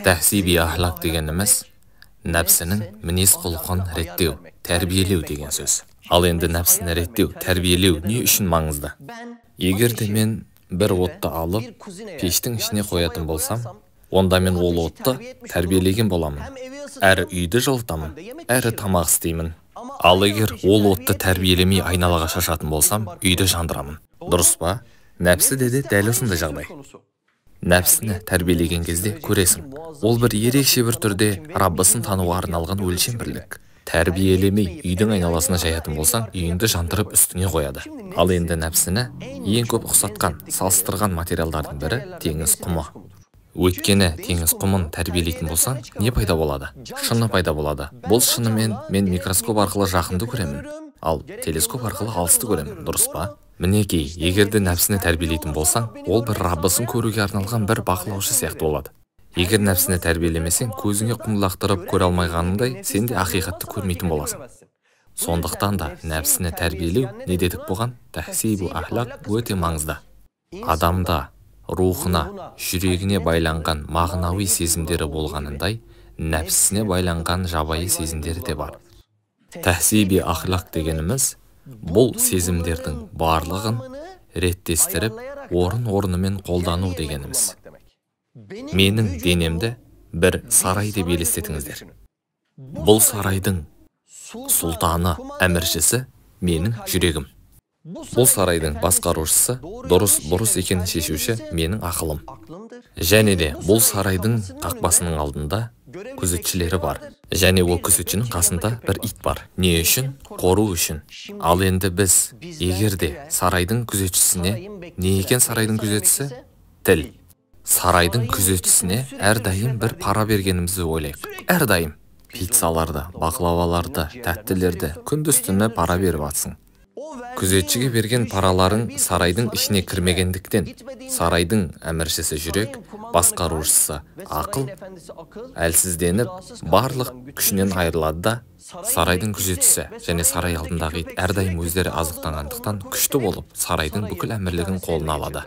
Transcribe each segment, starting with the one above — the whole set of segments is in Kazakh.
Тәһзиби ахлақ дегеніміз нәпсінің мінез құлқын реттеу, тәрбиелеу деген сөз. Ал енді нәпсіні реттеу, тәрбиелеу не үшін маңызды? Егер де мен бір отты алып, пештің ішіне қоятын болсам, онда мен ол отты тәрбиелеген боламын. Әрі үйді жылытамын, әрі тамақ істеймін. Ал егер ол отты тәрбиелемей айналаға шашатын болсам, үйді жандырамын. Дұрыс па? Нәпсіде де дәл осындай жағдай. Нәпсіні тәрбиелеген кезде көресің, ол бір ерекше бір түрде Раббысын тануға арналған өлшем бірлік. Тәрбиелемей үйдің айналасына жаятын болсаң, үйіңді жандырып үстіңе қояды. Ал енді нәпсіні ең көп ұқсатқан, салыстырған материалдардың бірі теңіз құмы. Өйткені теңіз құмын тәрбиелейтін болсаң, не пайда болады? Шыны пайда болады. Бұл шынымен мен микроскоп арқылы жақынды көремін, ал телескоп арқылы алысты көремін, дұрыс па? Мінекей, егер де нәпсіні тәрбиелейтін болсаң, ол бір Раббысын көруге арналған бір бақылаушы сияқты болады. Егер нәпсіні тәрбиелемесең, көзіңе құм лақтырып көре алмағаныңдай, сен де ақиқатты көрмейтін боласың. Сондықтан да нәпсіні тәрбиелеу, не дедік бұған? Тәһзибу ахлақ өте маңызды. Адамда рухына, жүрегіне байланған мағынауи сезімдері болғанындай, нәпсісіне байланған жабайы сезімдері де бар. Тәһзиби ахлақ дегеніміз бұл сезімдердің барлығын реттестіріп, орын-орнымен қолдану дегеніміз. Менің денемді бір сарай деп елестетіңіздер. Бұл сарайдың сұлтаны, әміршісі менің жүрегім. Бұл сарайдың басқарушысы, дұрыс бұрыс екенін шешуші менің ақылым. Және де бұл сарайдың қақпасының алдында күзетшілері бар. Және ол күзетшінің қасында бір ит бар. Не үшін? Қору үшін. Ал енді біз, егер де сарайдың күзетшісіне, не екен сарайдың күзетшісі? Тіл. Сарайдың күзетшісіне әрдайым бір пара бергенімізді ойлайық. Әрдайым. Пиццаларды, бақлаваларды, тәттілерді күндіз-түні пара беріп атсың. Күзетшіге берген параларың сарайдың ішіне кірмегендіктен, сарайдың әміршісі жүрек, басқарушысы ақыл, әлсізденіп, барлық күшінен айырылады да, сарайдың күзетшісі және сарай алдындағы ит әрдайым өздері азықтанғандықтан күшті болып, сарайдың бүкіл әмірлігін қолына алады.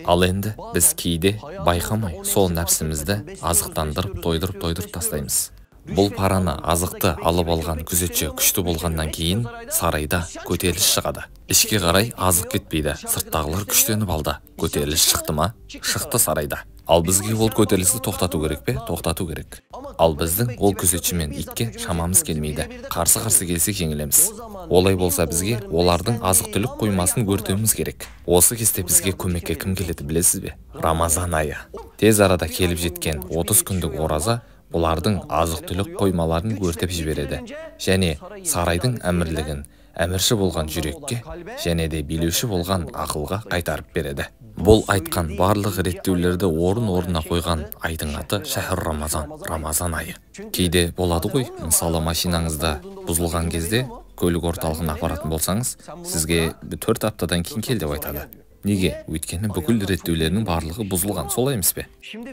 Ал енді біз кейде байқамай сол нәпсімізді азықтандырып, тойдырып тастаймыз. Бұл параны, азықты алып алған күзетші күшті болғаннан кейін сарайда көтеріліс шығады. Ішке қарай азық кетпейді, сырттағылар күштеніп алды. Көтеріліс шықты ма? Шықты сарайда. Ал бізге ол көтерілісті тоқтату керек пе? Тоқтату керек. Ал біздің ол күзетші мен итке шамамыз келмейді. Қарсы-қарсы келсек жеңілеміз. Олай болса бізге олардың азық-түлік қоймасын өртеуіміз керек. Осы кезде бізге көмекке кім келеді білесіз бе? Рамазан айы. Тез арада келіп жеткен 30 күндік ораза бұлардың азық-түлік қоймаларын өртеп жібереді. Және сарайдың әмірлігін әмірші болған жүрекке және де билеуші болған ақылға қайтарып береді. Бұл айтқан барлық реттеулерді орын-орнына қойған айдың аты Шәһр Рамазан, Рамазан айы. Кейде болады ғой, мысалы машинаңызда бұзылған кезде көлік орталығына апаратын болсаңыз, сізге 4 аптадан кейін кел деп айтады. Неге? Өйткені бүкіл реттеулерінің барлығы бұзылған, солай емес пе?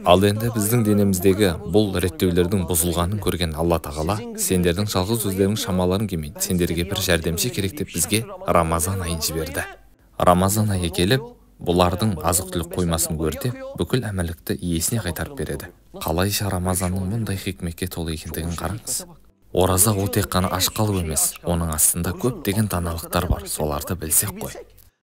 Ал енді біздің денеміздегі бұл реттеулердің бұзылғанын көрген Алла Тағала, сендердің жалғыз өздерің шамаларың келмейді, сендерге бір жәрдемші керек деп бізге Рамазан айын жіберді. Рамазан айы келіп, бұлардың азық-түлік қоймасын өртеп, бүкіл әмірлікті иесіне қайтарып береді. Қалайша Рамазанның мұндай хикметке толы екендігін қараңыз. Ораза ол тек қана аш қалу емес, оның астында көптеген даналықтар бар, соларды білсек қой.